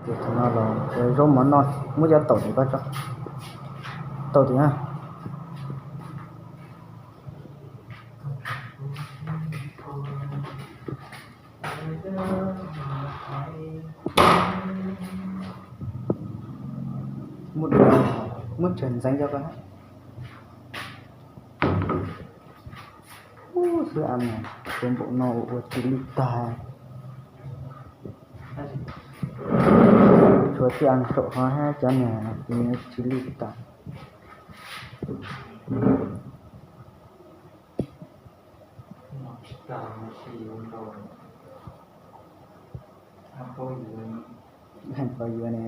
Thaum no los zaub mov noj, muab cov taum tim ko tso. Taum tim na. Muab, muab tsawg ntxeev cov ko na. Ub, xwb a, tshuav npaum no ua tsis li tag. Tshuav txij a saum hov hab cov niag tsis li tag. Heej, pov yuav ne.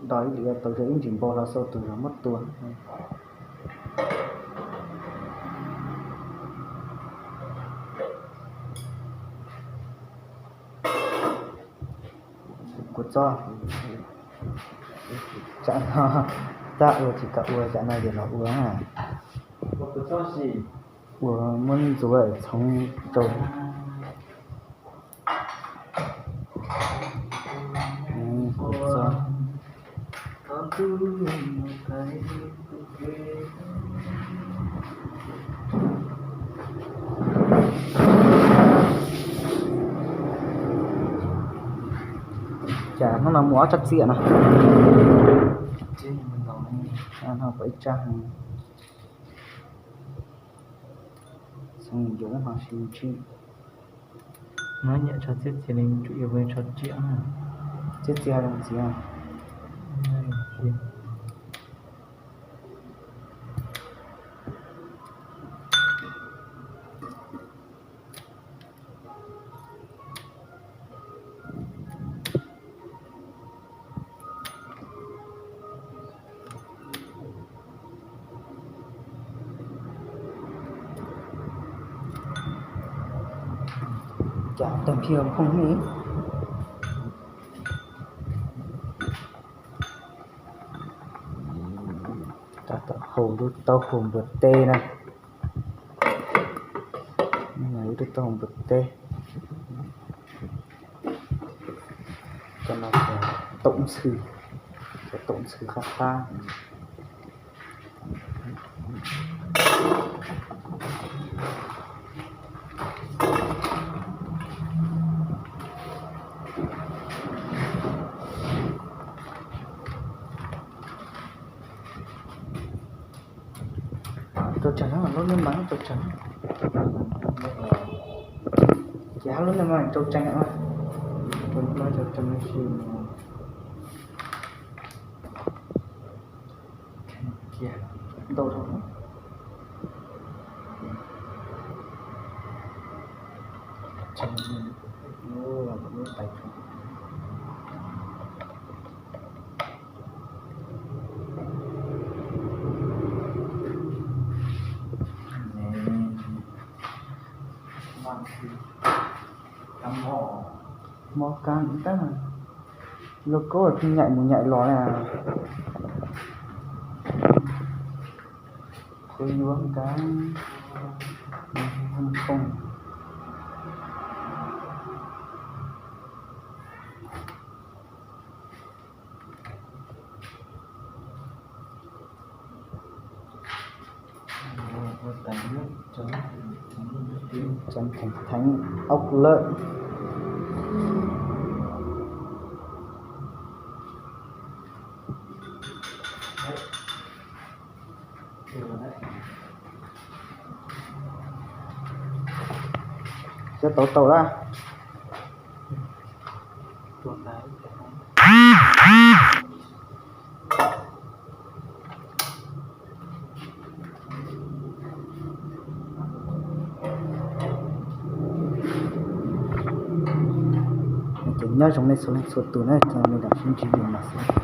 Nto ib lim tau yog ib ntsis npau hlo xwb tus zog muab tua. Kuv txob, tsam no tab ua tsis tau ua, tsam no yog los ua. Ua muab ntxuav txhoov rau. Cas hnub no muaj ob tsob txiaj no. No pom ib tsab heev. Xyov yuav ua hmo sis ntsib. No nyiam tso txiaj txiag li, tsum yuav ua tso tsiaj. Txiaj txiag zoo ntxiv. Cas tag nrho phooj ywg, tau haus lub taub hau npua teb na. Lub taub hau npua teb. Cov no cov taum ntxhw, cov taum ntxhw qab qab. Rau tsees na, lub niag mas rau tsees. Ces hab lub niag mas rau tsees na. Rau tsees, rau tsees. Ntau dhau. Hmo kab tab, lauj kaub pheej nyaim mus nyaim los na. Kuv yuav kab, koob. Cov theev theev aub lawm. Cov tau tau lawm. Ces nyob zoo nej txhua leej txhua tus na, ces li los sib ntsib dua mas xwb.